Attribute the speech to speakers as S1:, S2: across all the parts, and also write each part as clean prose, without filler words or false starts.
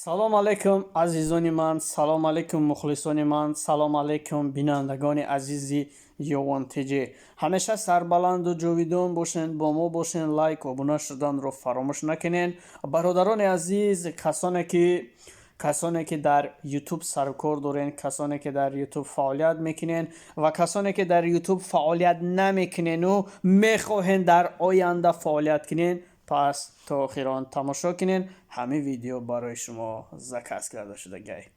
S1: Салом алейкум, азизони ман, салом алейкум, мухлисони ман, салом алейкум, бинандагони азизи Ёвон ТЖ. Ҳамеша сарбаланду ҷовидон бошен, бо мо бошен, лайк, обуна шуданро фаромӯш накунен. Бародарони азиз, касоне ки дар Ютуб сарукор дорен, касоне ки дар Ютуб фаъолият мекунен ва касоне ки дар Ютуб фаъолият намекунену мехоҳен дар оянда фаъолият кунен, пас то охирон тамошо кунен. Ҳамин видео барои шумо заказ карда шудагай.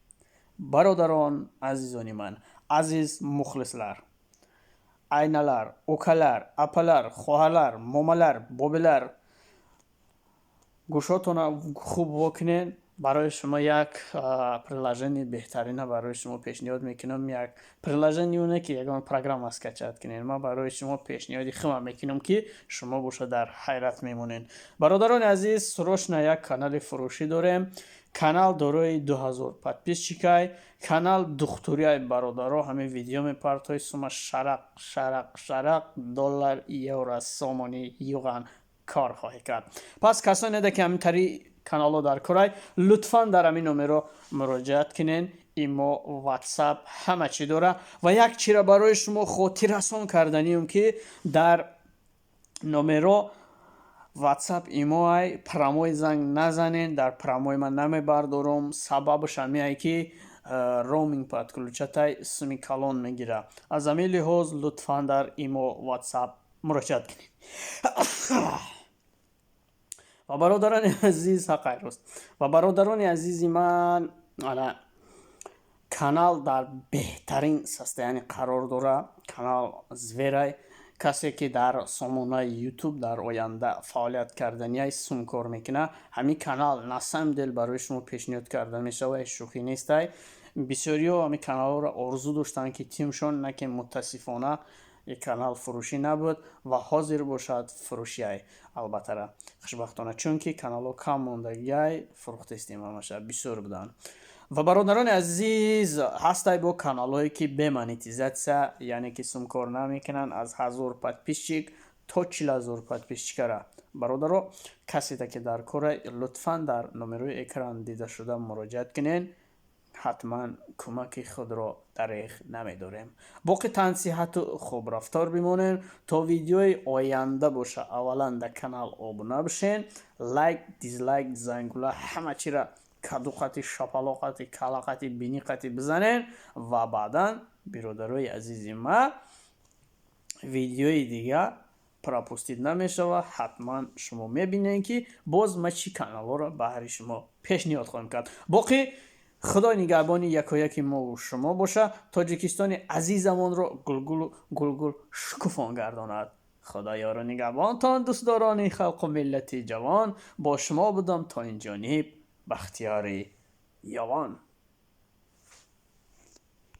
S1: Бародарон, азизони ман, азиз мухлислар, айналар, укалар, апалар, хоҳалар, момалар, бобилар, гӯшотона хуб вокунен. Барои шумо як приложение беҳтарина барои шумо пешниҳод мекунам. Як приложение не ки ягон программа скачать кунед, ман барои шумо пешниҳоди худам мекунам, ки шумо боша дар ҳайрат мемонед. Бародарони азиз, срочно як канали фурӯшӣ дорем. Канал дорои 2000 подписчикай, канал духтуриай. Бародаро, ҳамин видео мепартои, сума шарақ шарақ шарақ доллар, евро, сомонӣ, юан кор хоҳед кард. Пас касоне ки ҳамин тари каналҳо дар корай, лутфан дар ҳамин номерро муроҷиат кунен. Имо, Ватсап, ҳама чӣ дора. Ва як чиро барои шумо хотиррасон карданием, ки дар номерро Ватсап, имоай, прямой занг назанен, дар прямой ман намебардорам. Сабабаш ҳамиае, ки роуминг подключатай, суми калон мегира. Аз ҳамин лиҳоз лутфан дар имо, Ватсап муроҷиат кунед. Ва бародарони азиз, ҳаққай рост, ва бародарони азизи ман, ана канал дар беҳтарин состояние қарор дора. Канал зверай. Касе ки дар сомонаи Ютуб дар оянда фаъолият карданиай, сум кор мекунад, ҳамин канал на самом деле барои шумо пешниҳод карда мешавад, шӯхӣ нестай. Бисёриҳо ҳамин каналҳоро орзу доштанд, ки тимшон наки, мутаассифона, канал фурӯшӣ набуд ва ҳозир бошад фурӯшиай. Албаттара, хушбахтона, чунки каналҳо кам мондагиай, фурӯхтестем ҳамаша, бисёр буданд. Ва бародарони азиз, ҳастай бо каналҳое ки бе монетизатсия, яъне ки сумкор намекунанд, аз 1000 подписчик то 40 000 подписчикара. Бародаро, каседа ки дар кора, лутфан дар номерои экран дидашуда муроҷиат кунед, ҳатман кӯмаки худро дареғ намедорем. Боқӣ тансиҳату хубрафтор бимонем то видеои оянда. Боша, аввалан дар канал обуна бишен, лайк, дизлайк, зангула, ҳама чира кадуқати, шапалоқати, калақати, биниқати бизанен. Ва баъдан, биродарои азизи ма, видеои дига пропустить намешавад. Ҳатман шумо мебинед, ки боз ма чӣ каналҳоро баҳри шумо пешниҳод хоҳем кард. Боқӣ Худои нигаҳбони якояки мову шумо боша, Тоҷикистони азизамонро гулгулу гулгул шукуфон гардонад. Худо ёру нигаҳбонтон, дӯстдорони халқу миллати ҷавон. Бо шумо будам то ин ҷониб Бахтиёри Ёвон.